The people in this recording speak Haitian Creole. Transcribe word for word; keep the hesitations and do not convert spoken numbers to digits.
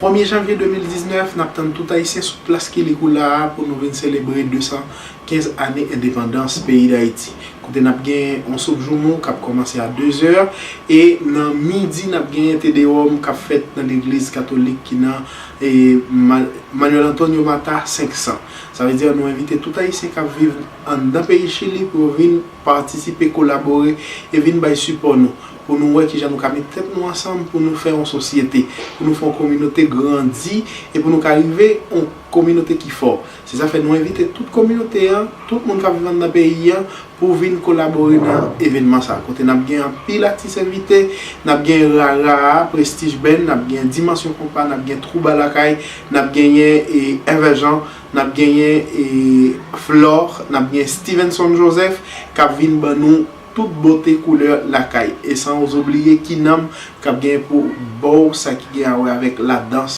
Premye janvye de mil diznèf, n ap tann tout Ayisyen sou plas Kilikoula a pou nou vin selebre de san kenz ane endepandans peyi Dayiti. Kote n ap gen yon soup joumou k ap kòmanse a de zè, e nan midi, n ap gen te dewòm k ap fèt nan legliz katolik ki nan e, Ma- Manuel Antonio Mata senk san. Sa vle di nou envite tout Ayisyen k ap viv anndan peyi Chili pou yo vin patisipe, kolabore e vin bay sipò nou, pou nou wè kijan nou ka met tèt nou ansanm pou nou fè yon sosyete, pou nou fè yon kominote grandi e pou nou ka rive yon kominote ki fò. Se sa fè nou envite tout kominote an, tout moun k ap viv anndan peyi an, pou vin kolabore nan evènman sa, kote n ap gen anpil atis envite, n ap gen Rara a, Prestige Band, n ap gen Dimansyon Konpa, n ap gen Trouba Lakay, n ap genyen e, Èvè Jan, n ap genyen e, Flore, n ap gen Stevenson Joseph k ap vin ban nou tout bote koulè lakay. E san oubliye Kinanm k ap genyen pou ba w sa ki gen a wè avèk ladans.